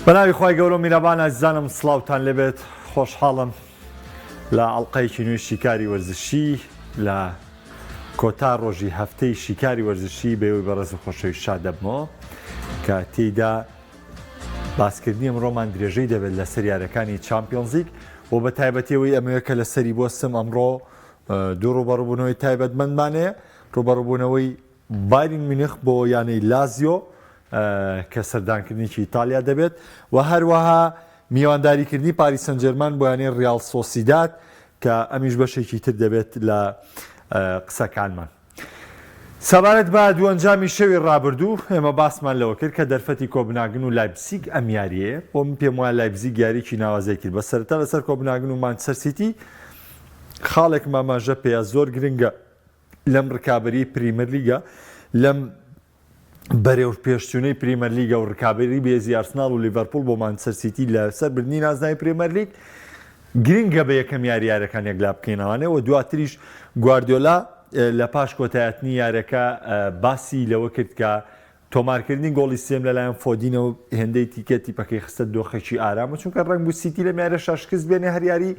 بەناوی خوای گەورە و میرەبان ئازیزانم سڵاوتان لێبێت خۆشحاڵم لە ئەڵلقەیەکی نوێی شیکاری وەرزشی لە کۆتا ڕۆژی هەفتەی شیکاری وەرزشی بەوەی بەڕێز و خۆشەویست شاد دەبمەوە کە تێیدا باسکردنی ئەمڕۆمان درێژەی دەبێت لەسەر یارەکانی چامپیۆنزیک و بە تایبەتیەوەی ئەمەوێت کە لەسەری بۆستم ئەمڕۆ دوو ڕوبەڕوبوونەوەی تایبەتمەندمانەیە ڕوبەڕوبوونەوەی بایرن میونخ بۆ یانەی لازیۆ کە سەردانکردنێکی ئیتالیا دەبێت و هەروەها میوانداریکردنی پاریس سانجێرمان بۆ یانەی ڕیاڵ سۆسیداد کە ئەمیش بەشێکی تر دەبێت لە قسەکانمان. سەبارەت بە دووەنجامی شەوی ڕابردوو ئێمە باسمان لەوە کرد کە دەرفەتی کۆبناگن و لایپزیگ ئەم یاریەیە بۆ من پێم وایە لایپزیگ یاریی ناوازەی کرد بە سەرەتا لەسەر کۆبناگن و مانچستەر سیتی خاڵێک ماماژە پێیە زۆر گرنگە لەم ڕکابەریی پریمەرلیگە لەم بەرەوپێشچوونەی پریمەرلیگە و ڕکابەری بێزی ئارسناڵ و لیڤەرپوڵ بۆ مانچستەر سیتی لەسەر بردنی نازناوی پریمەرلیگ گرنگە بە یەکەم یاری یارەکان یەکلا بکەینەوانێ و دواتریش گواردیۆلا لە پاش کۆتایەتنی یارەکە باسی لەوە کرد کە تۆمارکردنی گۆڵی سێم لەلایەن فۆدینەوە هێندەی تیکە تیپەکەی خستە دۆخێکی ئارام و چونکە ڕەنگ بوو سیتی لەم یاریەشا شکست بێنێ هەر یاری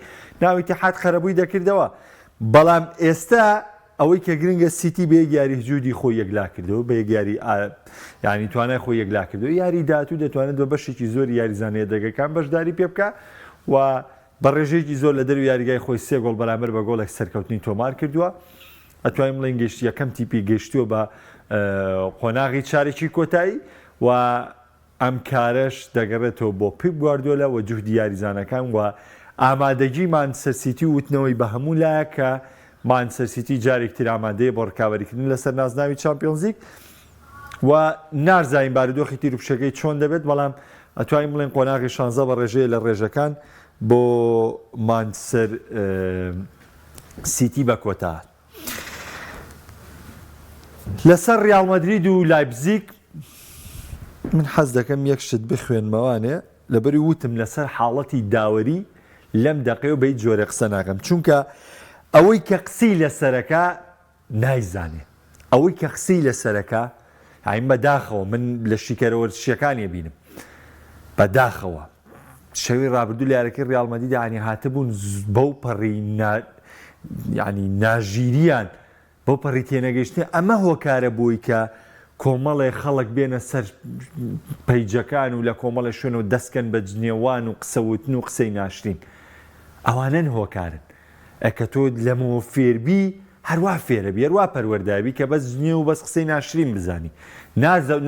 ناو ئیتیحاد قەرەبووی دەکردەوە بەڵام ئێستا ئەوەی کە گرنگە سیتی بە یەک یاری هجودی خۆی یەکلا کردەوە بە یەک یاری ینی توانای خۆی یەکلا کردەوە یاری داهاتوو دەتوانێت بە بەشێکی زۆری یاریزانە یەدەگەکان بەشداری پێ بکە و بە ڕێژەیەکی زۆر لە دەروی یاریگای خۆی سێ گۆڵ بەرامبەر بە گۆڵێک سەرکەوتنی تۆمار کردووە ئەتوانین بڵێین گەشت یەکەم تیپی گەشتووە بە قۆناغی چارەکی کۆتایی و ئەم کارەش دەگەڕێتەوە بۆ پیپ گواردیۆلا و جوهدی یاریزانەکان و ئامادەگی مانچستەر سیتی و وتنەوەی بە هەموو لایەک کە مانچستەر سیتی جارێکی تر ئامادەیە بۆ ڕکابەریکردن لەسەر نازناوی چامپیۆنزلیگ و نارزانین بارودۆخی تیروپشەکەی چۆن دەبێت بەڵام ئەتوانین بڵێن قۆناغی شانزە بە ڕێژەیە لە ڕێژەکان بۆ مانچستەر سیتی بە کۆتا هات. لەسەر ڕیاڵ مەدرید و لایپزیگ من حەز دەکەم یەک شت بخوێنمەوانێ لەبەری وتم لەسەر حاڵەتی داوەری لەم دەقەیەوە بە هیچ جۆرێ قسە ناکەم چونکە ئەوەی کە قسەی لەسەرەکە نایزانێ ئەوەی کە قسەی لەسەرەکە یانی بەداخەوە من لە شیکەرە وەرزشیەکانی بینم بەداخەوە شەوی ڕابردوو لە یارەکەی ڕیاڵ مەدریدا یانی هاتبوون بەو پەڕی ینی ناژیریان بەو پەڕی تێنەگەیشتن ئەمە هۆکارە بۆی کە کۆمەڵێ خەڵک بێنە سەر پەیجەکان و لە کۆمەڵێ شوێن و دەستکەن بە جنێوان و قسەوتن و قسەی ناشرین ئەوانەن هۆکارن ئەکە تۆ لەمەوە فێربی هەروا فێرەبی هەروا پەروەردەبی کە بەس جنێو و بەس قسەی ناشرین بزانی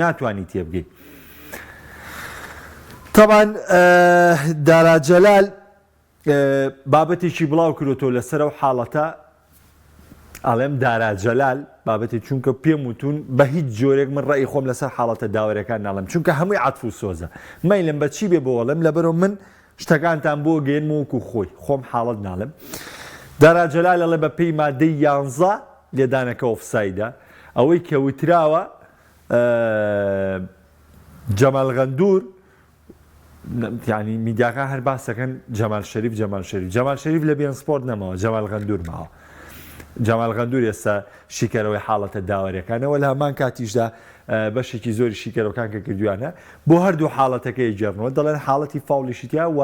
ناتوانی تێبگەی تەبان دارا جەلال بابەتێکی بڵاو کرۆتەوە لەسەر ئەو حاڵەتە ئەڵێم دارا جەلال بابەتی چونکە پێم وتون بە هیچ جۆرێک من ڕێی خۆم لەسەر حاڵەتە داوەرەکان ناڵم چونکە هەمووی عەتف و سۆزە مەیلم بە چی بێ بۆڵم لەبەرەوە من شتەکانتان بۆ گەیەنم وەکو خۆی خۆم حاڵەت ناڵێم دارا جەلال ئەڵێ بە پێی مادەی یانزە لێدانەکە ئۆفسایدە ئەوەی کە وتراوە جەمال غەندور ینی میدیاکان هەر باسەکەن جەمال شەریف جەمال شەریف جەمال شەریف لە بێن سپۆرت نەماوە جەمال غەندور ماوە جەمال غەندور ئێستا شیکەرەوەی حاڵەتە داوەرەکانەوە لە هەمان کاتیشدا بەشێکی زۆری شیکەرەوەکان کە کردویانە بۆ هەردوو حاڵەتەکە ئەیگێڕنەوە دەڵێن حاڵەتی فاوڵیشی تیا و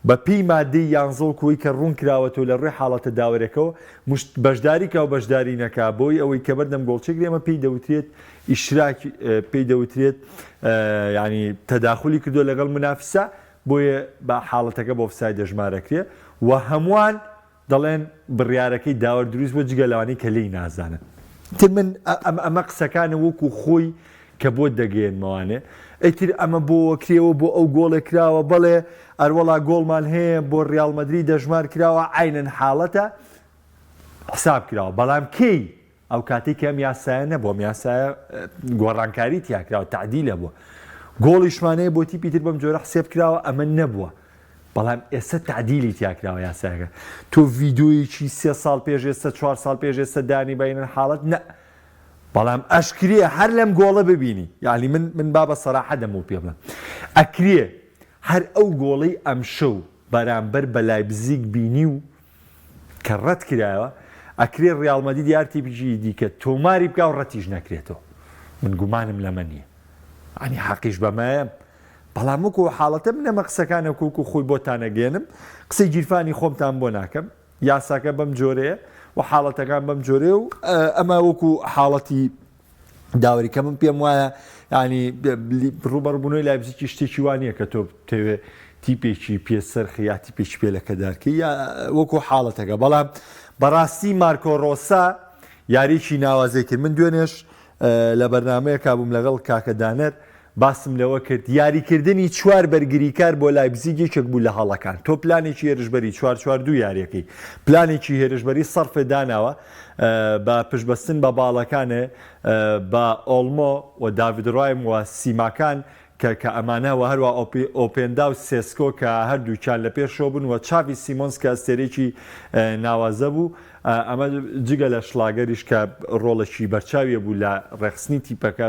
بە پێی مادەی یانزە و کۆی کە ڕوون کراوەتەوە لە ڕووی حاڵەتە داوەرەکەوە مشت بەشداری کا و بەشداری نەکا بۆی ئەوەی کە بەردەم گۆڵچی گرێ ئەمە پێی دەوترێت ئیشراک پێی دەوترێت ینی تەداخلی کردووە لەگەڵ منافسە بۆیە بە حاڵەتەکە بۆ ئۆفساید دەژمارەکرێ و هەمووان دەڵێن بڕیارەکەی داوەر دروست بووە جگە لەوانەی کە لێی نازانن. ئیتر من ئەمە قسەکانە وەکو خۆی کە بۆت دەگەیەنمەوانێ. ئیتر ئەمە بۆ وەکرێوە بۆ ئەو گۆڵێ کراوە بەڵێ ئەروەڵا گۆڵمان هەیە بۆ ڕیاڵ مەدرید دەژمار کراوە عەینەن حاڵەتە حساب کراوە بەڵام کەی ئەو کاتەی کە ئەم یاسایە نەبوو ئەم یاسایە گۆڕانکاری تیا کراوە تەعدیلە بووە گۆڵیشمان هەیە بۆ تیپی تر بەم جۆرە حسێب کراوە ئەمە نەبووە بەڵام ئێستا تعدیلی تیا کراوە یاساکە تۆ ڤیدۆیەکی سێ ساڵ پێش ئێستا چوار ساڵ پێش ئێستا دانی بینن حاڵەت نە بەڵام ئەشکرێ هەر لەم گۆڵە ببینی یعنی من من با بە سەراحە دەم و پێ بڵێم ئەکرێ هەر ئەو گۆڵەی ئەمشەو بەرامبەر بە لایبزیگ بینی و کە ڕەت کرایەوە، ئەکرێ ڕیاڵ مەدرید یار تیپیکی دیکە تۆماری بکا و ڕەتیش نەکرێتەوە. من گومانم لەمە نییە. یانی حەقیش بەمەیە. بەڵام وەکو حاڵەتە من ئەمە قسەکانە وەکو خۆی بۆتان ئەگەیەنم قسەی گیرفانی خۆمتان بۆ ناکەم یاساکە بەم جۆرەیە و حاڵەتەکان بەم جۆرەیە و ئەمە وەکو حاڵەتی داوەری کە من پێم وایە ینی ڕوبەڕبوونەوەی لایبزیکی شتێکی وان نییە کە تۆ بتەوێ تیپێکی پێ سەرخی یا تیپێکی پێ لەکەدارکەی یا وەکو حاڵەتەکە بەڵام بەڕاستی مارکۆ ڕۆسا یاریی ناوازەی کرد من دوێنێش لە بەرنمەیەکا بووم لەگەڵ کاکە دانەر باسم لەوە کرد یاریکردنی چوار بەرگریکار بۆ لایپزیگ یەکێک بوو لە هەڵەکان، تۆ پلانێکی هێرشبەری چوار چوار دوو یاریەکەی پلانێکی هێرشبەری سەرفت داناوە بە پشتبەستن بە باڵەکانێ بە ئۆڵمۆ و داڤید ڕایم و سیماکان کە کە ئەمانە و هەروە ئۆپێندا و سێسکۆ کە هەردووکیان لە پێشەوە بوون و چاڤی سیمۆنس کە ئەستێرەیەکی ناوازە بوو ئەمە جگە لە شڵاگەریش کە ڕۆڵێکی بەرچاوی هەبوو لە ڕێکخستنی تیپەکە،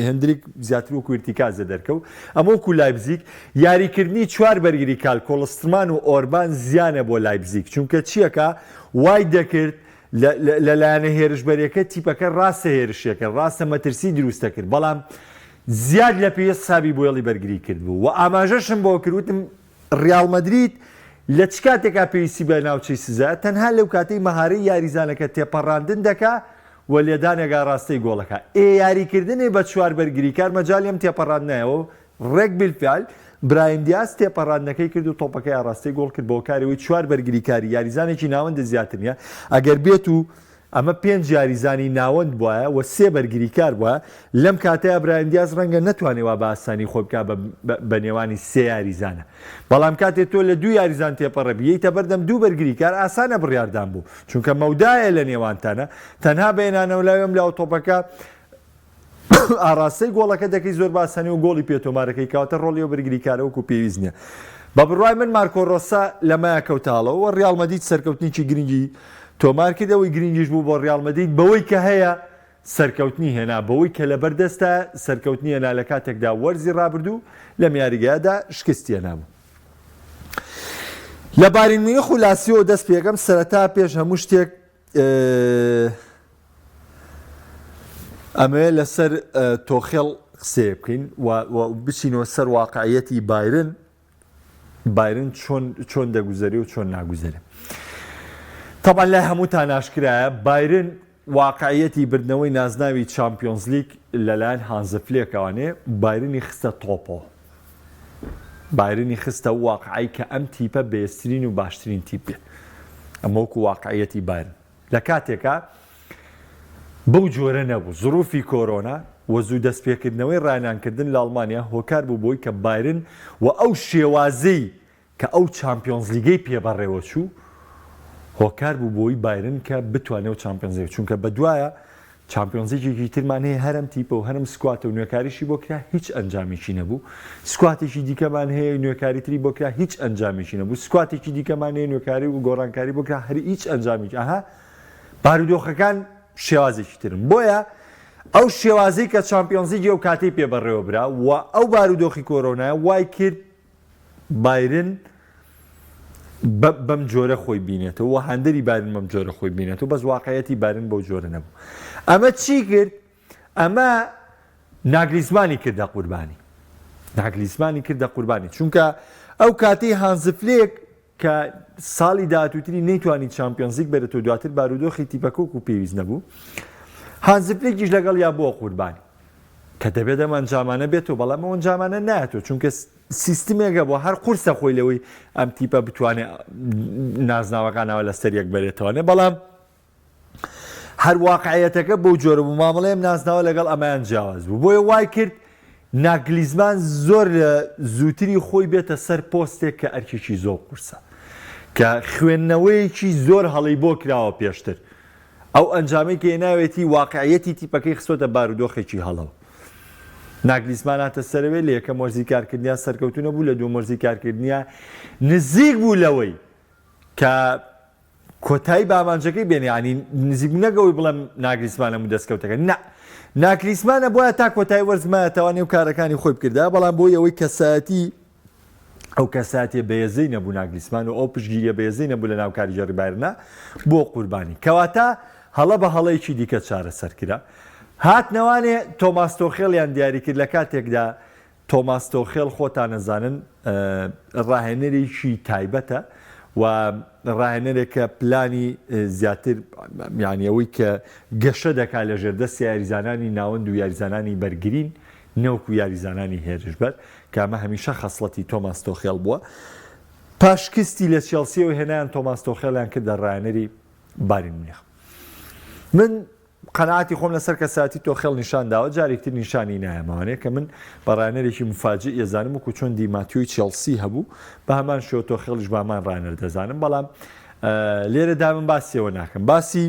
هێندریک زیاتر وەکو ئیرتیکازە دەرکەوت. ئەمە وەکو لایپزیگ، یاریکردنی چوار بەرگریکار کۆڵسترمان و ئۆربان زیانە بۆ لایپزیگ، چونکە چییەکە وای دەکرد لە لایەنە هێرشبەریەکە تیپەکە ڕاستە هێرشیەکرد، ڕاستە مەترسی دروست دەکرد، بەڵام زیاد لە پێویست حسابی بۆ هێڵی بەرگری کردبوو و ئاماژەشم بۆ کرد وتم ڕیاڵ مەدرید لە چ کاتێکا پێویستی بە ناوچەی سزایە؟ تەنها لەو کاتەی مەهارەی یاریزانەکە تێپەڕاندن دەکا و لێدانێک ئاڕاستەی گۆڵەکا. ئێ یاریکردنێ بە چوار بەرگریکار مەجالی ئەم تێپەڕاندنایەوە و ڕێک بیلفیعل برایم دیاز تێپەڕاندنەکەی کرد و تۆپەکەی ئاڕاستەی گۆڵ کرد بەهۆکاری ئەوەی چوار بەرگریکاری یاریزانێکی ناوەندە زیاتر نیە ئەگەر بێت و ئەمە پێنج یاریزانی ناوەند بوایە و سێ بەرگریکار بوایە، لەم کاتەیا برایم دیاز ڕەنگە نەتوانێ وا بە ئاسانی خۆی بکا بە نێوانی سێ یاریزانە، بەڵام کاتێ تۆ لە دوو یاریزان تێپەڕبی یەیتە بەردەم دوو بەرگریکار ئاسانە بڕیاردان بوو، چونکە مەودایە لە نێوانتانە، تەنها بە هێنانەوە لای ئەم لاوە تۆپەکە ئاڕاستەی گۆڵەکە دەکەی زۆر بە ئاسانی و گۆڵی پێ تۆمارەکەی کەواتە ڕۆڵی ئەو بەرگریکارە وەکو پێویست نییە. بە بڕوای من مارکۆ ڕۆسا لەمەیا کەوتە هەڵەوە و ڕیاڵ مەدید سەرکەوتنێکی گرنگی تۆمار کرد، ئەوەی گرنگیش بوو بۆ ڕیاڵ مەدید بەوەی کە هەیە سەرکەوتنی هێنا، بەوەی کە لەبەردەستە سەرکەوتنی هێنا لە کاتێکدا وەرزی ڕابردوو لەم یاریگایەدا شکستی هێنابوو. لە بایرن میونخ و لاسیۆ دەست پێکەم، سەرەتا پێش هەموو شتێک ئەمەوێ لەسەر تۆخێڵ قسەیە بکەین و بچینەوە سەر واقعیەتی بایرن بایرن چۆن چۆن دەگوزەری و چۆن ناگوزەرێ طبعا لای هەمووتان ئاشکرایە بایرن واقعیەتی بردنەوەی نازناوی چامپیۆنزلیگ لەلایەن هانزە فلێکەوانێ بایرنی خستە تۆپۆ بایرنی خستە ئەو واقعەی کە ئەم تیپە بەێزترین و باشترین تیپ بێ. ئەمە وەکو واقعیەتی بایرن. لە کاتێکا بەو جۆرە نەبوو. زروفی کۆرۆنا و زوو دەستپێکردنەوەی ڕاهێنانکردن لە ئەڵمانیا هۆکار بوو بۆی کە بایرن و ئەو شێوازەی کە ئەو چامپیۆنزلیگەی پێ بەڕێوەچوو هۆکار بوو بۆی بایرن کە بتوانێت ئەو چامپیۆنزلیگ چونکە بەدوایە چامپیۆنزلیگێکی ترمان هەیە هەر ئەم تیپە و هەر ئەم squad ە و نوێکاریشی بۆ کرا هیچ ئەنجامێکی نەبوو squad ێکی دیکەمان هەیە نوێکاری تری بۆ کرا هیچ ئەنجامێکی نەبوو squad ێکی دیکەمان هەیە نوێکاری و گۆڕانکاری بۆ کرا هەر هیچ ئەنجامێکی ئەها بارودۆخەکان شێوازێکی ترن بۆیە ئەو شێوازەی کە چامپیۆنزلیگی ئەو کاتەی پێ بەڕێوە برا و ئەو بارودۆخی کۆرۆنایە وای کرد بایرن بەم جۆرە خۆی بینێتەوە و هاندەری بایرن بەم جۆرە خۆی بینێتەوە بەس واقعیەتی بایرن بەو جۆرە نەبوو ئەمە چی کرد ئەمە ناگلیزمانی کردە قوربانی ناگلیزمانی کردە قوربانی چونکە ئەو کاتی هانزفلێک کە ساڵی داهاتووتری نەیتوانی چامپیۆنزلیگ بەرێتەوە دواتر بارودۆخی تیپەکە وەکو پێویست نەبوو هانزفلیکیش لەگەڵیا بووە قوربانی کە دەبێت ئەم ئەنجامانە بێتەوە بەڵام ئەو ئەنجامانە نایەتەوە چونکە سیستمێکە بۆ هەر قورسە خۆی لەوەی ئەم تیپە بتوانێت نازناوەکانەوە لەسەر یەک بەرێتەوە بەڵام هەر واقعیەتەکە بەو جۆرە بوو مامەڵەی ئەم نازناوە لەگەڵ ئەمەیان جیاواز بوو بۆیە وای کرد ناگلیزمان زۆر لە زووتری خۆی بێتە سەر پۆستێک کە ئەرکێکی زۆر قورسە کە خوێندنەوەیەکی زۆر هەڵەی بۆ کراوە پێشتر ئەو ئەنجامەی کە هێناوێتی واقعیەتی تیپەکەی خستۆتە بارودۆخێکی هەڵەوە ناگلیزمان هاتە سەرەوێ لە یەکەم وەرزی کارکردنیا سەرکەوتوو نەبوو لە دووەم وەرزی کارکردنیا نزیک بوو لەوەی کە کۆتایی بە ئامانجەکەی بێنێ یانی نزیک بوو نەک ئەوەی بڵێم ناگلیسمان هەموو دەستکەوتەکە نا ناگلیسمان ئەبوایە تا کۆتایی وەرز مایەتەوە نێو کارەکانی خۆی بکردایە بەڵام بۆی ئەوەی کەسایەتی ئەو کەساتیە بەێزەی نەبوو ناگلیسمان و ئەو پشگیریە بەێزەی نەبوو لە ناو کارگێڕی بایرنا بۆ قوربانی کەواتە هەڵە بە هەڵەیەکی دیکە چارەسەر کرا هاتنەوانێ تۆماس تۆخێڵیان دیاری کرد لە کاتێکدا. تۆماس تۆخێل خۆتان ئەزانن ڕاهێنەرێکی تایبەتە و ڕاهێنەرێکە پلانی زیاتر یانی ئەوەی کە گەشە دەکات لە ژێردەستی یاریزانانی ناوەند و یاریزانانی بەرگرین نەوەکو یاریزانانی هێرشبەر کە ئەمە هەمیشە خەسڵەتی تۆماس تۆخێل بووە. پاش شکستی لە چێڵسیەوە هێنایان تۆماس تۆخێلیان کردە ڕاهێنەری بایرن میونخ. من قەناعەتی خۆم لەسەر کەسایەتی تۆخێڵ نیشان داوە، جارێکی تر نیشانی نایەم ئەوانەیە کە من بە ڕاهێنەرێکی مفاجئ ئەزانم وەکو چۆن دی ماتیۆی چێڵسی هەبوو بە هەمان شێوە تۆخێڵیش بە هەمان ڕاهێنەر دەزانم بەڵام لێرەدا من باسی ئەوە ناکەم باسی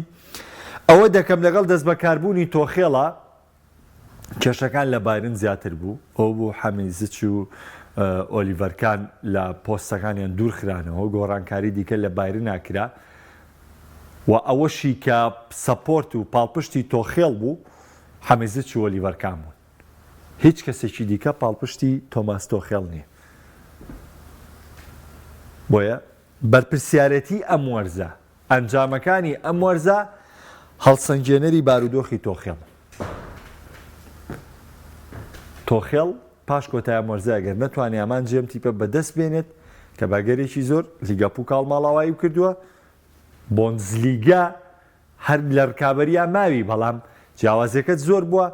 ئەوە دەکەم لەگەڵ دەستبەکاربوونی تۆخێڵا کێشەکان لە بایرن زیاتر بوو، ئەوە بوو حەمیزچ و ئۆلیڤەر کان لە پۆستەکانیان دوورخرانەوە، گۆڕانکاری دیکە لە بایرنا کرا و ئەوەشی کە support و پاڵپشتی تۆخێڵ بوو حەمیزچ و ئۆلیڤەر کان بوون، هیچ کەسێکی دیکە پاڵپشتی تۆماس تۆخێڵ نییە. بۆیە بەرپرسیارێتی ئەم وەرزە ئەنجامەکانی ئەم وەرزە هەڵسەنگێنەری بارودۆخی تۆخێڵن. تۆخێڵ پاش کۆتای ئەم وەرزە ئەگەر نەتوانێ ئامانجی ئەم تیپە بەدەست بێنێت کە بە ئەگەرێکی زۆر لیگا پوکاڵ ماڵاوایی کردووە، بۆندزلیگا هەر لە رکابەرییا ماوی بەڵام جیاوازیەکەت زۆر بووە،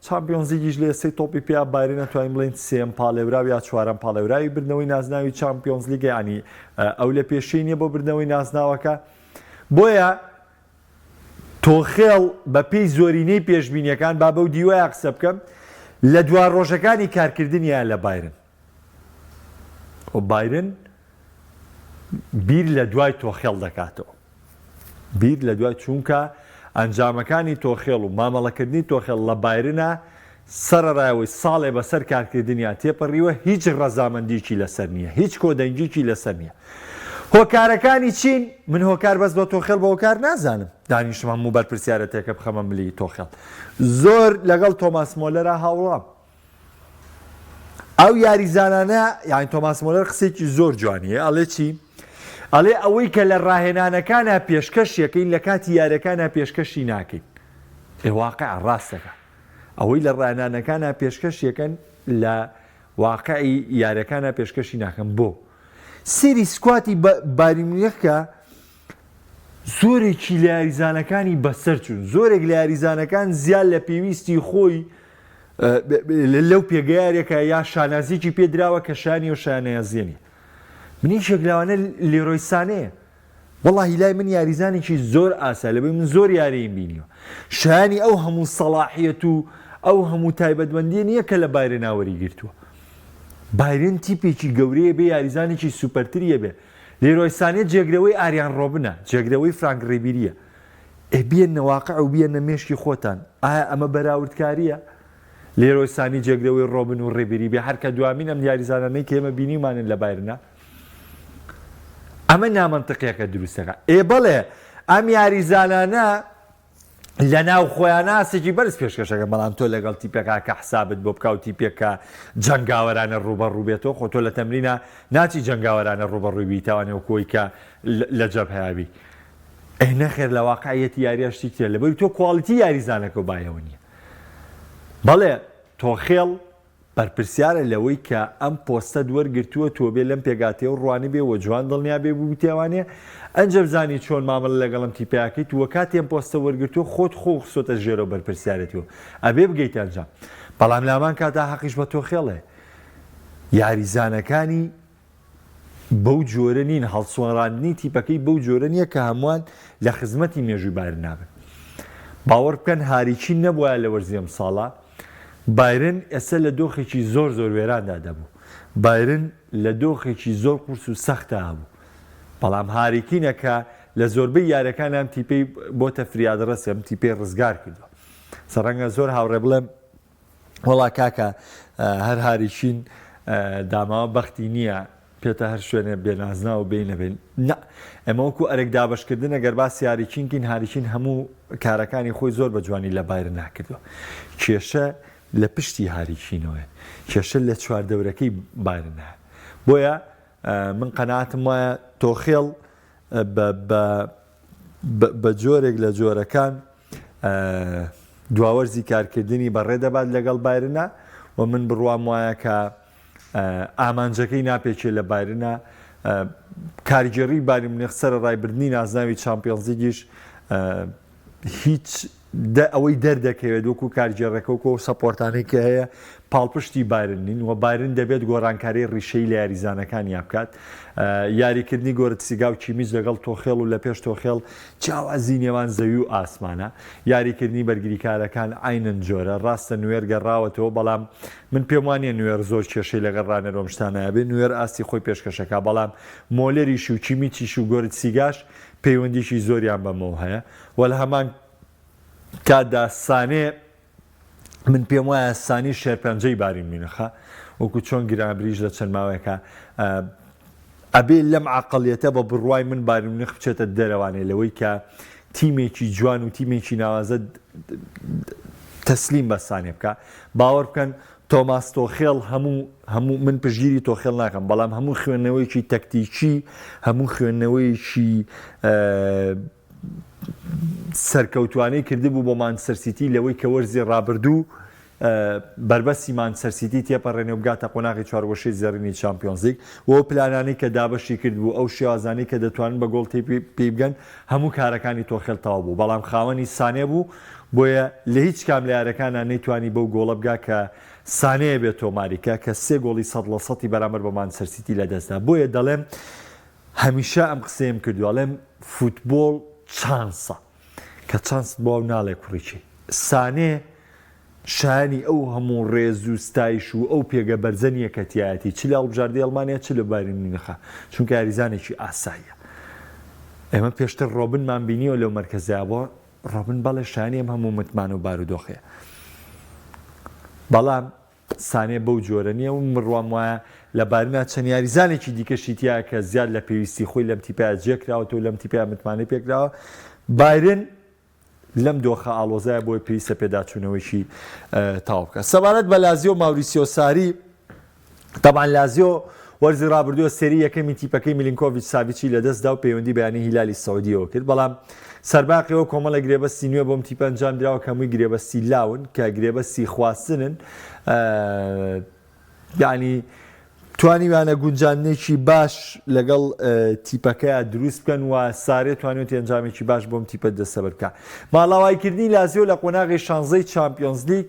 چامپیۆنزلیگیش لە ئێستەی تۆپی پێیا بایرن ئەتوانین بڵێین سێیەم پاڵێوراو یا چوارەم پاڵێوراوی بردنەوەی نازناوی چامپیۆنزلیگە یانی ئەو لە پێشەی نیە بۆ بردنەوەی نازناوەکە بۆیە تۆخێڵ بە پێی زۆرینەی پێشبینیەکان با بەو دیوەیا قسە بکەم لە دوا ڕۆژەکانی کارکردنیان لە بایرن و بایرن بیر لە دوای تۆخێڵ دەکاتەوە. بیر لە دوای چوونکە ئەنجامەکانی تۆخێڵ و مامەڵەکردنی تۆخێڵ لە بایرنە سەرەڕای ئەوەی ساڵێ بەسەر کارکردنیا تێپەڕیوە هیچ ڕەزامەندیکی لەسەر نییە هیچ کۆدەنگیکی لەسەر نییە هۆکارەکانی چین من هۆکار بەس بە تۆخێڵ بە هۆکار نازانم دانیشم هەموو بەرپرسیارەتێکە بخەمە ملی تۆخێڵ زۆر لەگەڵ تۆماس مۆلەرا هاوڕام ئەو یاریزانانە یانی تۆماس مۆلەر قسێکی زۆر جوانیە ئەڵێ چی ئەڵێ ئەوەی کە لە ڕاهێنانەکانە پێشکەش یەکەین لە کاتی یاریەکانە پێشکەشی ناکەین ئێ واقع ڕاستەکە ئەوەی لە ڕاهێنانەکانە پێشکەش یەکەن لە واقعی یاریەکانە پێشکەشی ناکەن بۆ سری squad ی بایرن میونخ کە زۆرێکی لە یاریزانەکانی بەسەر چوون زۆرێک لە یاریزانەکان زیاد لە پێویستی خۆی لەو پێگەیارێکە یا شانازیکی پێدراوە کە شانی و شانازیە نیە من یەکێک لەوانە لیرۆی سانێ وەڵاهی لای من یاریزانێکی زۆر ئاسا لەبەی من زۆر یارییم بینیوە شایانی ئەو هەموو سەڵاحیەت و ئەو هەموو تایبەتمەندیە نییە کە لە بایرن وەری گرتووە بایرن تیپێکی گەورەیە بێ یاریزانێکی سوپەرتریە بێ لیرۆی سانێ جێگرەوەی ئاریان ڕۆبنە، جێگرەوەی فرانک ڕیبیرییە. ئێ بیەننە واقع و بیەننە مێشکی خۆتان، ئایا ئەمە بەراوردکارییە؟ لیرۆی سانی جێگرەوەی ڕۆبن و ڕیبیری بێ، هەر کە دوامین ئەم یاریزانانەی کە ئێمە بینیومانن لە بایرنە. ئەمە نامەنتقیەکە دروست دەکات. ئێ بەڵێ ئەم یاریزانانە لەناو خۆیان ئاستێکی بەرز پێشکەش ئەکەن، بەڵام تۆ لەگەڵ تیپێکا کە حسابت بۆ بکا و تیپێک کە جەنگاوەرانە ڕووبەڕوو بێتەوە، خۆ تۆ لە تەمرینا ناچی جەنگاوەرانە ڕووبەڕووی بیتەوانێ وەکو ئەوەی کە لە جەبهەیا بی. ئێ نەخێر لە واقعیەتی یارییا شتی ترە، لەبەری تۆ quality یاریزانەکەو بایەوە نییە. بەڵێ تۆخێڵ بەرپرسیارە لەوەی کە ئەم پۆستەت وەرگرتووە تۆ بێ لەم پێکهاتەیەو ڕوانیبێ وە جوان دڵنیا بێ بووبیتێوانێ ئەنجە بزانی چۆن مامەلە لەگەڵ ئەم تیپەیا کەیت وە کاتێ ئەم پۆستە وەرگرتووە خۆت خۆو خستۆتە ژێرەو بەرپرسیارێتیەوە ئەبێ بگەیتە ئەنجام بەڵام لامان کاتا هەقیش بە تۆخێڵێ یاریزانەکانی بەو جۆرە نین، هەڵسوەڕاندنی تیپەکەی بەو جۆرە نییە کە هەمووان لە خزمەتی مێژووی بایرن نابن. باوەڕ بکەن هاری کین نەبوایە لە وەرزی ئەمساڵا، بایرن ئێستا لە دۆخێکی زۆر زۆر وێراندا دەبوو. بایرن لە دۆخێکی زۆر قورس و سەختا هەبوو. بەڵام هاری کینە کە لە زۆربەی یاریەکان ئەم تیپەی بۆتە فریادڕەس، ئەم تیپەی ڕزگار کردووە. ڕەنگە زۆر هاوڕێ بڵێن وەڵا کاکە هەر هاری کین داماوە بەختی نییە پێتە هەر شوێنێ بێ نازناو بێ نەبێن نا ئەمە وەکو ئەرک دابەشکردن ئەگەر باسی هاری کین کین هاری کین هەموو کارەکانی خۆی زۆر بە جوانی لە بایرن ناکردووە کێشە لە پشتی هاری کینەوەیە کێشە لە چواردەورەکەی بایرنە بۆیە من قەناعەتم وایە تۆخێڵ بە بە بە جۆرێک لە جۆرەکان دواوەرزی کارکردنی بەڕێ دەبات لەگەڵ بایرنا و من بڕوام وایە کە ئامانجەکەی ناپێکێ لە بایرنە کارگێڕی بایرن میونخ سەرەڕای بردنی نازناوی چامپیۆنزلیگیش هیچ ئەوەی دەردەکەوێت وەکو کارگێڕەکە وەکو ئەو support انەی کە هەیە پاڵپشتی بایرن نین و بایرن دەبێت گۆڕانکاری ڕیشەیی لە یاریزانەکانیا بکات. یاریکردنی گۆرتسیگا و کیمیچ لەگەڵ تۆخێڵ و لە پێش تۆخێڵ جیاوازی نێوان زەوی و ئاسمانە. یاریکردنی بەرگریکارەکان عەینەن جۆرە. ڕاستە نوێر گەڕاوەتەوە بەڵام من پێم وانیە نوێر زۆر کێشەی لەگەڵ ڕانەر و ئەم شتانە هەبێ. نوێر ئاستی خۆی پێشکەشەکا بەڵام مۆلەریش و کیمیچیش و گۆرتسیگاش پەیوەندیی زۆریان بەمەوە هەیە و لە هەمان کاتدا سانێ من پێم وایە سانی شێرپەنجەی بارین میونخە وەکو چۆن گرابریش لە چەند ماوەیەکە ئەبێ لەم عقلیەتە بە بڕوای من بارین میونخ بچێتە دەرەوانێ لەوەی کە تیمێکی جوان و تیمێکی ناوازە تەسلیم بە سانێ بکە باوەڕ بکەن تۆماس تۆخێڵ هەموو هەموو من پشگیری تۆخێڵ ناکەم بەڵام هەموو خوێندنەوەیەکی تەکتیکی هەموو خوێندنەوەیەکی سەرکەوتوانەی کردبوو بۆ مانچستەر سیتی لەوەی کە وەرزی ڕابردوو بەربەستی مانچستەر سیتی تێپەڕێنێ و بگاتە قۆناغی چوارگۆشەی زێڕینی چامپیۆنزلیگ و ئەو پلانانەی کە دابەشی کردبوو ئەو شێوازانەی کە دەتوانن بە گۆڵ پێی بگەن هەموو کارەکانی تۆخێل تەواو بوو بەڵام خاوەنی سانێ بوو بۆیە لە هیچ کام لە یارەکانا نەیتوانی بەو گۆڵە بگا کە سانێ بێ تۆماری کا کە سێ گۆڵی سەد لە سەتی بەرامبەر بە مانچستەر سیتی لەدەستدا بۆیە دەڵێم هەمیشە ئەم قسەیەم کردووە ئەڵێم فوتبۆڵ چانسە کە چانست بۆ ناڵێ کوڕی کێی سانێ شایانی ئەو هەموو ڕێز و ستایش و ئەو پێگە بەرزە نییە کە تیایەتی چ لە هەڵبژاردەی ئەڵمانیا چ لە بایرن میونخە چونکە یاریزانێکی ئاساییە ئێمە پێشتر ڕۆبنمان بینیوە لەو مەرکەزەیا بۆ ڕۆبن بەڵێ شایانی ئەم هەموو متمانە و بارودۆخەیە بەڵام سانێ بەو جۆرە نییە و من بڕوام وایە لە بارنا چەند یاریزانێکی دیکەشی تیایە کە زیاد لە پێویستی خۆی لەم تیپەیا جێکراوەتەوە و لەم تیپەیا متمانەی پێکراوە. بایرن لەم دۆخە ئاڵۆزایە بۆیە پێویستە پێداچوونەوەیەکی تەواو بکات. سەبارەت بە لازیۆ و ماوریسیۆ ساری، تەبعەن لازیۆ وەرزی رابردوو ئەستێرەی یەکەمی تیپەکەی میلینکۆڤیچ ساڤیچی لەدەستدا و پەیوەندی بە یانەی هیلالی سعودیەوە کرد، بەڵام سەرباقیەوە کۆمەڵێک گرێبەستی نوێ بۆم تیپە ئەنجامدراوە کە هەمووی گرێبەستی لاون کە گرێبەستی خواستنن یانی توانیویانە گونجاندنێکی باش لەگەڵ تیپەکەیا دروست بکەن و سارێ توانیوێتی ئەنجامێکی باش بۆم تیپە دەستەبەر بکە. ماڵاوایکردنی لازیۆ لە قۆناغی شانزەی چامپیۆنزلیگ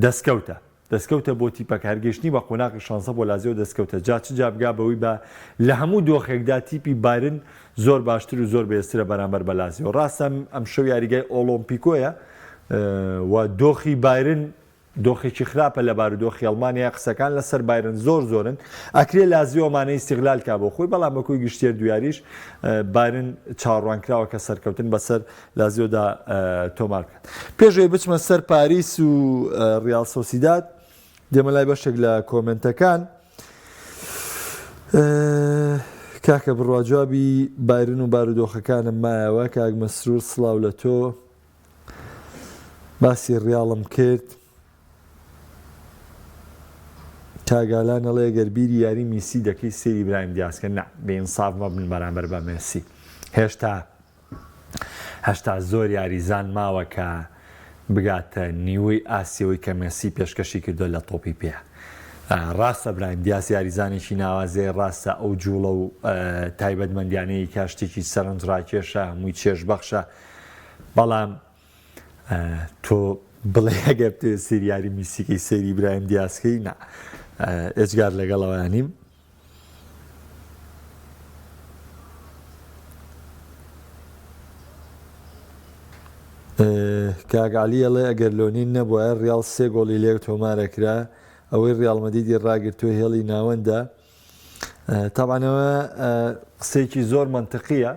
دەستکەوتە. دەستکەوتە بۆ تیپەکە، هەر گەیشتنی بە قۆناغی شانزە بۆ لازیۆ دەستکەوتە، جا چ جا بگا بەوەی بە لە هەموو دۆخێکدا تیپی بایرن زۆر باشتر و زۆر بەهێزترە بەرامبەر بە لازیۆ. ڕاستە ئەمشەو یاریگای ئۆڵۆمپیکۆیە و دۆخی بایرن دۆخێکی خراپە لە بارودۆخی ئەڵمانیا، قسەکان لەسەر بایرن زۆر زۆرن، ئەکرێ لازیۆ ئەمانە ئیستیغلال کا بۆ خۆی، بەڵام بە کۆی گشتی هەردوو یاریش بایرن چاوەڕوانکراوە کە سەرکەوتن بەسەر لازیۆدا تۆمار بکات. پێش ئەوەی بچمە سەر پاریس و ڕیاڵ سۆسیداد دێمە لای بەشێک لە کۆمێنتەکان. کاکە بڕوا جوابی بایرن و بارودۆخەکانم مایەوە کاک مەسرور سڵاو لە تۆ باسی ڕیاڵم کرد. کاک ئالان ئەڵێ گەر بیری یاری میسی دەکەی سەیری برایم دیاز کە نا بێ ئینساف مەبن بەرامبەر بە مێسی هێشتا هەشتا زۆر یاریزان ماوە کە بگاتە نیوەی ئاسیەوەی کە مێسی پێشکەشی کردووە لە تۆپی پێ. ڕاستە برایم دیاس یاریزانێکی ناوازەیە، ڕاستە ئەو جوڵە و تایبەتمەندیانەی کە شتێکی سەرنجڕاکێشە، هەمووی چێژبەخشە، بەڵام تۆ بڵێ ئەگەر بتەوێت سەیری یاری میسیکەی سەیری برایم دیاسکەی نا ئێجگار لەگەڵەوە نیم. کاک عەلی ئەڵێ ئەگەر لۆنین نەبوایە ڕیاڵ سێ گۆڵی لێ تۆمارەکرا ئەوەی ڕیاڵ مەدیدی ڕاگرتووە هێڵی ناوەندە تەبعەن ئەوە قسەیەکی زۆر مەنتقیە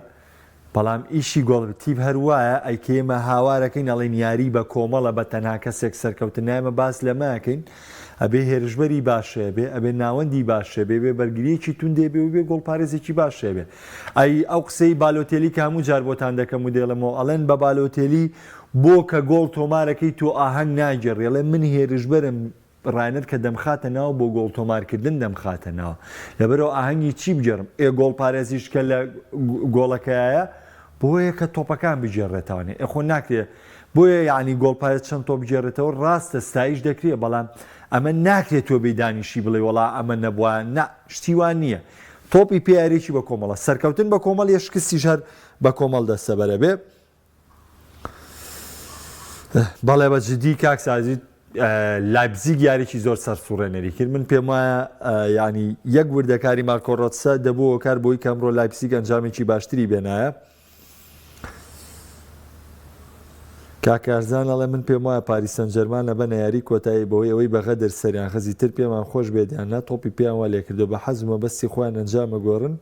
بەڵام ئیشی گۆڵ تیپ هەر وایە ئەی کە ئێمە هاوارەکەین ئەڵێین یاری بە کۆمەڵە بە تەنها کەسێک سەرکەوتن نایەمە باس لەمە ئەکەین ئەبێ هێرشبەری باش هەبێ ئەبێ ناوەندی باش هەبێ بێ بەرگریەکی توندێ بێ و بێ گۆڵپارێزێکی باش هەبێ ئەی ئەو قسەی بالۆتێلی کە هەموو جار بۆتان دەکەم و دەیڵێمەوە ئەڵێن بە بالۆتێلی بۆ کە گۆڵ تۆمارەکەی تۆ ئاهەنگ ناگێڕی ئەڵێ من هێرشبەرم ڕاهێنەر کە دەمخاتە ناو بۆ گۆڵ تۆمارکردن دەمخاتە ناو لەبەرئەوە ئاهەنگی چی بگێڕم ئێ گۆڵپارێزیش کە لە گۆڵەکەیایە بۆیە کە تۆپەکان بگێڕێتەوانێ ئێ خۆ ناکرێ. بۆیە یەعنی گۆڵپارێز چەند تۆپ بگێڕێتەوە ڕاستە ستایش دەکرێ بەڵام ئەمە ناکرێت تۆ بێی دانیشی بڵێی وەڵا ئەمە نەبوایە نا شتی وا نییە تۆپی پێ یاریەکی بە کۆمەڵە سەرکەوتن بە کۆمەڵ یە شکستیش هەر بە کۆمەڵ دەستەبەرە بێ بەڵێ بە جدی کاک سازید لایپزیگ یاریی زۆر سەرسوڕێنەری کرد من پێم وایە ینی یەک وردەکاری مارکۆ ڕۆتسە دەبوو کار بۆی کە ئەمڕۆ لایپزیگ ئەنجامێکی باشتری بێنایە کاک کارزان ئەڵێ من پێم وایە پاریس سەنجەرمان ئەبەنە یاری کۆتایی بەهۆی ئەوەی بە غەدر سەریان خزی تر پێمان خۆش بێت یان نا تۆپی پێیان وا لێکردوە بە حەز و مەبەستی خۆیان ئەنجام ئەگۆرن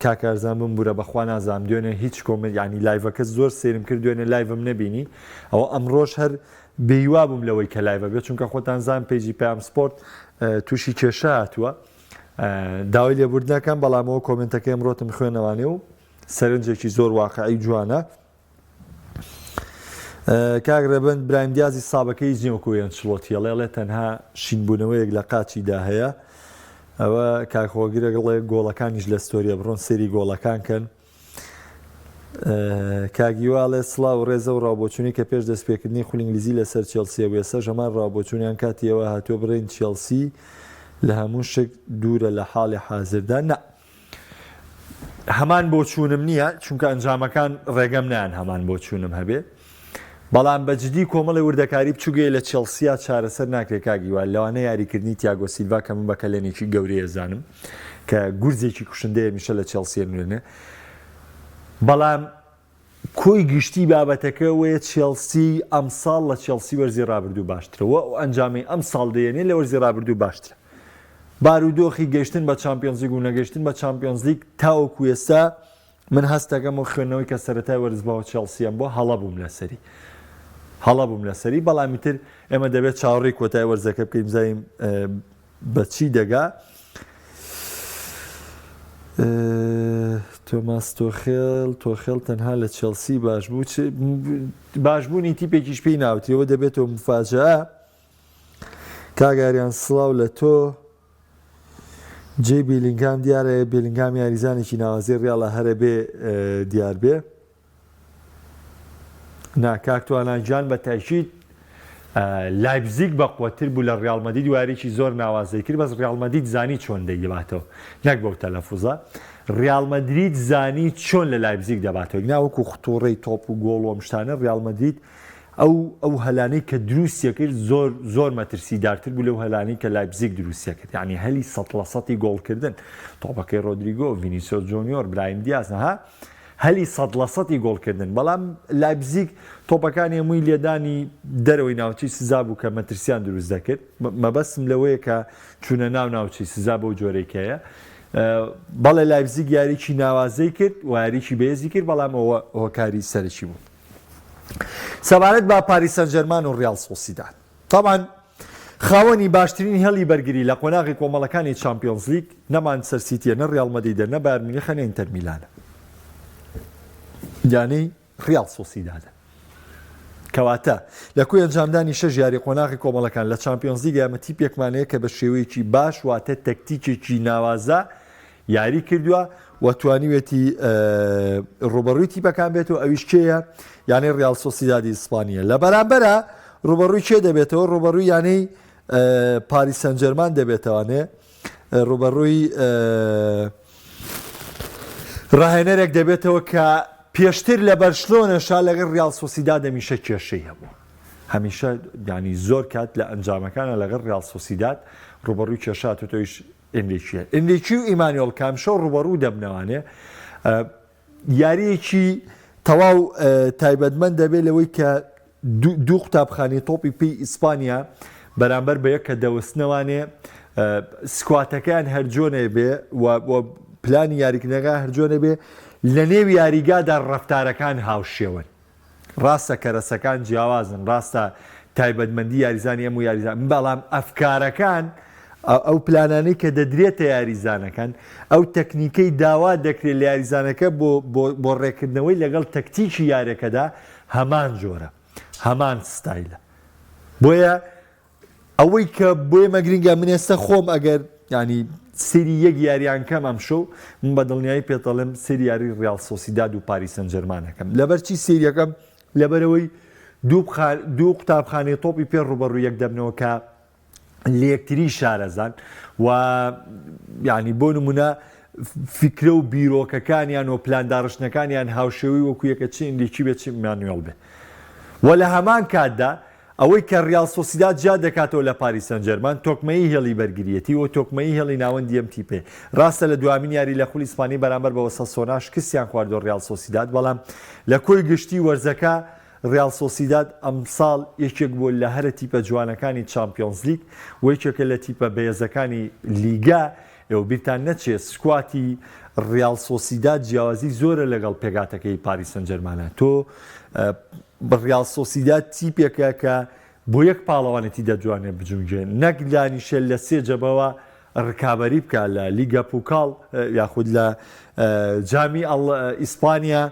کاک کارزان بمبورە بەخوا نازانم دوێنێ هیچ comment ینی live ەکە زۆر سەیرم کرد دوێنێ live م نەبینی ئەوە ئەمڕۆش هەر بێیوا بووم لەوەی کە live ە بێت چونکە خۆتان زان page ی پەیام سپۆرت تووشی کێشە هاتووە داوای لێبوردن ئەکەم بەڵام ئەوە comment ەکەی ئەمڕۆتم خوێنەوانێ و سەرنجێکی زۆر واقعی جوانە کاک ڕێبەند برایم دیازی سابەکەی هیچ نیە وەکو ئەنچلۆتی ئەڵێ ئەڵێ تەنها شینبوونەوەیەک لە قاچیدا هەیە ئەوە کاک هۆگرە گڵێ گۆڵەکانیش لە story ە بڕۆن سێری گۆڵەکان کەن کاک هیوا ئەڵێ سڵاو و ڕێز ئەو ڕاوبۆچوونەی کە پێش دەستپێکردنی خولی ئینگلیزی لەسەر چێڵسی هەبوو ئێستاش هەمان ڕاوبۆچوون یان کاتی ئەوە هاتووە بڵێین چێڵسی لە هەموو شک دوورە لە حاڵی حازردا نا هەمان بۆچوونم نییە چونکە ئەنجامەکان ڕێگەم نایەن هەمان بۆچوونم هەبێ بەڵام بە جدی کۆمەڵی وردەکاری بچووگەیە لە چێڵسیا چارەسەر ناکرێت کاک هیوا لەوانە یاریکردنی تیاگۆ سیلڤا کە من بە کەلێنێکی گەورەیە زانم کە گورزێکی کوشندەیە میشە لە چێڵسیە نوێنێ بەڵام کۆی گشتی بابەتەکە وەیە چێڵسی ئەمساڵ لە چێڵسی وەرزی رابردوو باشترە و ئەو ئەنجامەی ئەمساڵ دەیەنێ لە وەرزی رابردوو باشترە. بارودۆخی گەشتن بە چامپیۆنزلیگ و نەگەشتن بە چامپیۆنزلیگ تاوەکو ئێستا من هەست دەکەم و خوێندنەوەی کە سەرەتای وەرز بەوە چێڵسیەم بۆ هەڵە بووم لەسەری هەڵە بووم لەسەری بەڵام ئیتر ئێمە دەبێت چاوەڕێی کۆتای وەرزەکە بکەین بزانین بە چی دەگا؟ تۆماس تۆخێل تۆخێل تەنها لە چێڵسی باش بوو باشبوونی تیپێکیش پێی ناوترەوە دەبێتەوە مفاجەئە کاک ئاریان سڵاو لە تۆ جێی بیلینگهام دیارە بیلینگهام یاریزانێکی ناوازەی ڕیاڵە هەرە بێ دیار بێ نا کاک توانا گیان بە تاکید لایپزیگ بەقوەتر بوو لە ڕیاڵ مەدید واریی زۆر ناوازەی کرد بەس ڕیاڵ مەدید زانی چۆن دەیباتەوە نەک بەو تەلەفوزە ڕیاڵ مەدرید زانی چۆن لە لایپزیگ دەباتەوە نا وەکو خطوڕەی تۆپ و گۆڵ و ئەم شتانە ڕیاڵ مەدرید ئەو ئەو هەلانەی کە دروستیە کرد زۆر زۆر مەترسیدارتر بوو لەو هەلانەی کە لایپزیگ دروستیە کرد یعنی هەلی سەد لە سەتی گۆڵکردن تۆپەکەی ڕۆدریگۆ ڤینیسیۆس جۆنیۆر برایم دیاز ها هەلی سەد لە سەتی گۆڵکردن، بەڵام لایپزیگ تۆپەکانی هەمووی لێدانی دەرەوەی ناوچەی سزا بوو کە مەترسیان دروست دەکرد، مەبەستم لەوەیە کە چوونە ناو ناوچەی سزا بەو جۆرەی کە هەیە. بەڵێ لایپزیگ یاریی ناوازەی کرد و یاریی بەهێزی کرد، بەڵام ئەوە هۆکاری سەرەکی بوو. سەبارەت بە پاریس سانجێرمان و ڕیاڵ سۆسیداد. تەبعەن خاوەنی باشترین هێڵی بەرگری لە قۆناغی کۆمەڵەکانی چامپیۆنزلیگ نە مانچستەر سیتیە نە ریاڵ مەدریدە نە بایرن میونخە نە ئینتەر میلانە یانەی ریاڵ سۆسیدادە. کەواتە لە کۆی ئەنجامدانی شەش یاری قۆناغی کۆمەڵەکان لە چامپیۆنزلیگ ئێمە تیپێکمان هەیە کە بە شێوەیەکی باش واتە تەکتیکێکی ناوازە یاری کردووە و توانیوێتی ڕوبەڕووی تیپەکان بێت و ئەویش کێیە یانەی ڕیاڵ سۆسیدادی ئیسپانیە لە بەرامبەرە ڕوبەڕووی کێ دەبێتەوە ڕوبەڕووی یانەی پاریس سەنجەرمان دەبێتەوانێ ڕوبەڕووی ڕاهێنەرێک دەبێتەوە کە پێشتر لە بەرشلۆنەشا لەگەڵ ڕیاڵ سۆسیداد هەمیشە کێشەی هەبوو هەمیشە ینی زۆر کات لە ئەنجامەکانە لەگەڵ ڕیاڵ سۆسیداد ڕوبەڕووی کێشات و تۆیش ئێنریکیە. ئێنریکی و ئیمانوێڵ کامشۆ ڕووبەڕوو دەبنەوانێ. یارییەکی تەواو تایبەتمەند دەبێت لەوەی کە دوو قوتابخانەی تۆپی پێی ئیسپانیا بەرامبەر بە یەک کە دەوەستنەوانێ squad ەکەیان هەرجۆنێ بێ و پلانی یاریکردنەکە هەرجۆنێ بێ لە نێو یاریگادا ڕەفتارەکان هاوشێوەن. ڕاستە کەرەسەکان جیاوازن، ڕاستە تایبەتمەندی یاریزانی ئەم و یاریزان، بەڵام ئەفکارەکان، ئەو پلانانەی کە دەدرێتە یاریزانەکان، ئەو تەکنیکەی داوا دەکرێت لە یاریزانەکە بۆ بۆ ڕێککردنەوەی لەگەڵ تەکتیکی یاریەکەدا هەمان جۆرە، هەمان ستایلە. بۆیە ئەوەی کە بۆ ئێمە گرنگە من ئێستا خۆم ئەگەر ینی سری یەک یاریان کەم ئەمشەو من بە دڵنیایی پێتەڵێم سری یاری ڕیاڵ سۆسیداد و پاریس سەنجەرمانەکەم لەبەرچی سریەکەم؟ لەبەرئەوەی دوو قوتابخانەی تۆپی پێ ڕووبەڕووی یەک دەبنەوە کە لەیەکتری شارەزان و یانی بۆ نمونە فیکرە و بیرۆکەکانیان و پلانداڕشتنەکانیان هاوشێوەی وەکو یەکە چ ئینریکی بێت چ مانوێڵ بێت و لە هەمان کاتدا ئەوەی کە ڕیاڵ سۆسیداد جیا دەکاتەوە لە پاریس سانجێرمان تۆکمەیی هێڵی بەرگریەتی و تۆکمەیی هێڵی ناوەندی ئەم تیپەیە. ڕاستە لە دوامین یاری لە خولی ئیسپانی بەرامبەر بە ئۆساسۆنا شکستیان خواردووە ڕیاڵ سۆسیداد بەڵام لە کۆی گشتی وەرزەکە ڕیاڵ سۆسیداد ئەمساڵ یەکێک بووە لە هەرە تیپە جوانەکانی چامپیۆنزلیگ و یەکێکە لە تیپە بەهێزەکانی لیگا. ئێوە بیرتان نەچێت squad ی ڕیاڵ سۆسیداد جیاوازی زۆرە لەگەڵ پێکهاتەکەی پاریس سانجێرمانە. تۆ ڕیاڵ سۆسیداد تیپێکە کە بۆ یەک پاڵەوانێتی دەتوانێت بجونگێ نەک دانیشێت لە سێ جەبەوە ڕکابەری بکات لە لیگا پوکاڵ یاخود لە جامی ئیسپانیا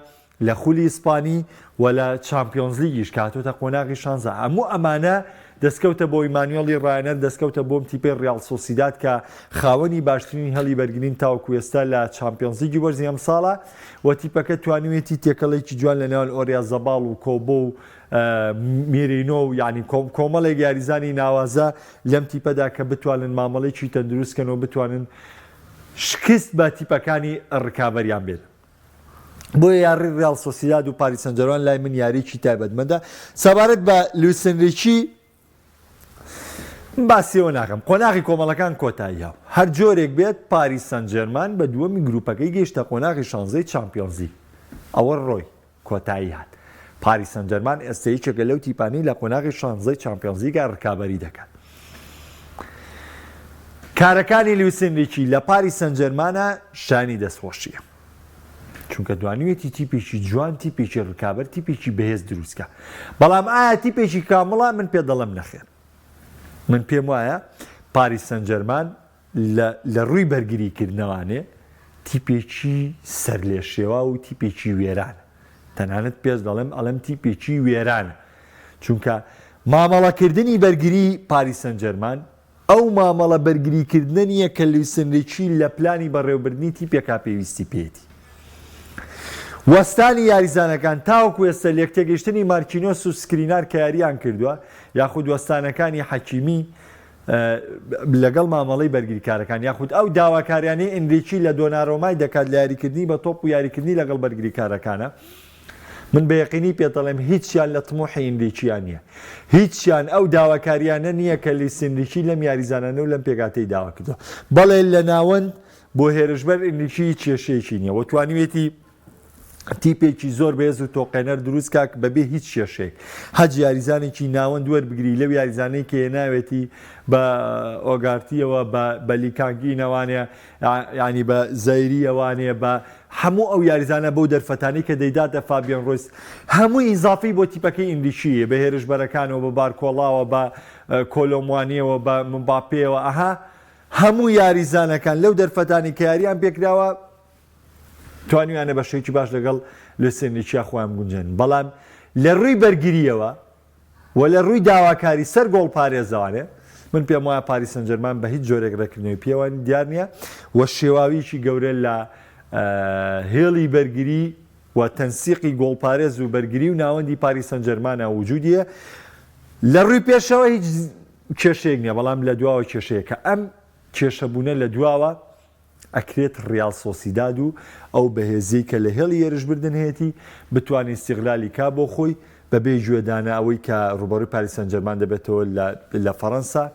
لە خولی ئیسپانی و لە چامپیۆنزلیگیش کە هاتۆتە قۆناغی شانزە هەموو ئەمانە دەستکەوتە بۆ ئیمانوێڵی ڕایەنەر، دەستکەوتە بۆم تیپەی ڕیاڵ سۆسیداد کە خاوەنی باشترین هێڵی بەرگرین تاوەکو ئێستا لە چامپیۆنزلیگی وەرزی ئەمساڵە و تیپەکە توانیویەتی تێکەڵێکی جوان لە نێوان ئۆریازاباڵ و کۆبۆ و میرینۆ و یانی کۆمەڵێک یاریزانی ناوازە لەم تیپەدا کە بتوانن مامەڵێکی تەندروست کەن و بتوانن شکست بە تیپەکانی ڕکابەریان بێنن. بۆیە یاڕی ڕیاڵ سۆسیداد و پاریس سانجێرمان لای من یاریی تایبەتمەندە. سەبارەت بە لویس ئێنریکی باسی ئەوە ناکەم، قۆناغی کۆمەڵەکان کۆتایی هاو. هەر جۆرێک بێت پاریس سانجێرمان بە دووەمی گروپەکەی گەیشتە قۆناغی شانزەی چامپیۆنزلیگ. ئەوە ڕۆی. کۆتایی هات. پاریس سانجێرمان ئێستا یەکێکە لەو تیپانەی لە قۆناغی شانزەی چامپیۆنزلیگا رکابەری دەکات. کارەکانی لویس ئێنریکی لە پاریس سانجێرمانە شایانی دەستخۆشییە. چونکە توانیویەتی تیپێکی جوان، تیپێکی رکابەر، تیپێکی بەهێز دروستکا. بەڵام ئایا تیپێکی کامڵە؟ من پێت دەڵێم نەخێر. من پێم وایە پاریس سانجێرمان لە لە ڕووی بەرگری کردنەوانێ تیپێکی سەرلێشێواو و تیپێکی وێرانە تەنانەت پێش دەڵێم ئەڵێم تیپێکی وێرانە چونکە مامەڵەکردنی بەرگری پاریس سەنجەرمان ئەو مامەڵە بەرگری کردنە نییە کە لویس ئێنریکی لە پلانی بەڕێوەبردنی تیپێکا پێویستی پێیەتی. وەستانی یاریزانەکان تاوەکو ئێستا لێکتێگەیشتنی مارکینۆس و سکرینار کە یارییان کردووە یاخود وەستانەکانی حەکیمی لەگەڵ مامەڵەی بەرگریکارەکان یاخود ئەو داواکاریانەی ئێنریکی لە دۆنارۆمای دەکات لە یاریکردنی بە تۆپ و یاریکردنی لەگەڵ بەرگریکارەکانە من بە یەقینی پێت دەڵێم هیچیان لە تموحی ئێنریکیان نییە هیچیان ئەو داواکاریانە نییە کە لویس ئێنریکی لەم یاریزانانە و لەم پێکهاتەی داوا کردووە بەڵێ لە ناوەند بۆ هێرشبەر ئێنریکی هیچ کێشەیەکی نییە و توانیوێتی تیپێکی زۆر بەهێز و تۆقێنەر دروست کا بەبێ هیچ کێشەیەک هەچ یاریزانێکی ناوەند وەربگری لەو یاریزانەی کە هێناوێتی بە ئۆگارتیەوە بە بە لیکانگینەوانێ ینی بە زەیریەوانێ بە هەموو ئەو یاریزانە بەو دەرفەتانی کە دەیداتە فابیان ڕۆیس هەموو ئیزافی بۆ تیپەکەی ئینریکیە بە هێرشبەرەکانەوە بە بارکۆڵاوە بە کۆلۆموانیەوە بە مباپێوە ئەها هەموو یاریزانەکان لەو دەرفەتانی کە یاریان پێکراوە توانیویانە بە شێوەیەکی باش لەگەڵ لویس ئێنریکیا خۆیان بگونجێنن، بەڵام لە رووی بەرگرییەوە و لە رووی داواکاری سەر گۆڵپارێزەوانێ من پێم وایە پاریس سانجێرمان بە هیچ جۆرێک رێککردنەوەی پێوە دیار نییە و شێواوییەکی گەورە لە هێڵی بەرگری و تەنسیقی گۆڵپارێز و بەرگری و ناوەندی پاریس سانجێرمانە وجودیە لە رووی پێشەوە هیچ کێشەیەک نییە، بەڵام لە دواوە کێشەیەکە ئەم کێشەبوونە لە دواوە ئەکرێت ڕیاڵ سۆسیداد و ئەو بەهێزیەی کە لە هێڵی هێرشبردن هەیەتی بتوانێت ئیستیغلالی کا بۆ خۆی بەبێ گوێدانە ئەوەی کە ڕوبەڕوی پاریس سانجێرمان دەبێتەوە لە فەرەنسا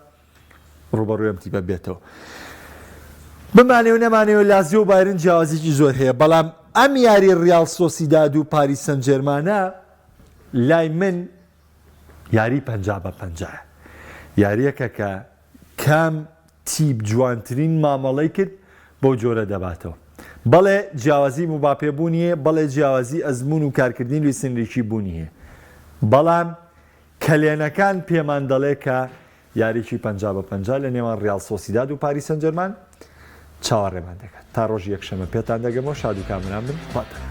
ڕوبەڕوی ئەم تیپە بێتەوە. بمانەوێ و نەمانەوێ لازیۆ و بایرن جیاوازیی زۆر هەیە بەڵام ئەم یاری ڕیاڵ سۆسیداد و پاریس سانجێرمانە لای من یاری 50 بە پەنجایە یاریەکە کە کام تیپ جوانترین مامەڵەی کرد بەو جۆرە دەباتەوە. بەڵێ جیاوازی مباپێ بوونی هەیە، بەڵێ جیاوازی ئەزموون و کارکردنی لویس ئینریکی بوونی هەیە، بەڵام کەلێنەکان پێمان دەڵێ کە یاریی 50 بە 50 لە نێوان ریال سۆسیداد و پاریس سانجێرمان چاوەڕێمان دەکات. تا رۆژی یەکشەممە پێتان دەگەمەوە، شاد و کامەران بن، خواتان.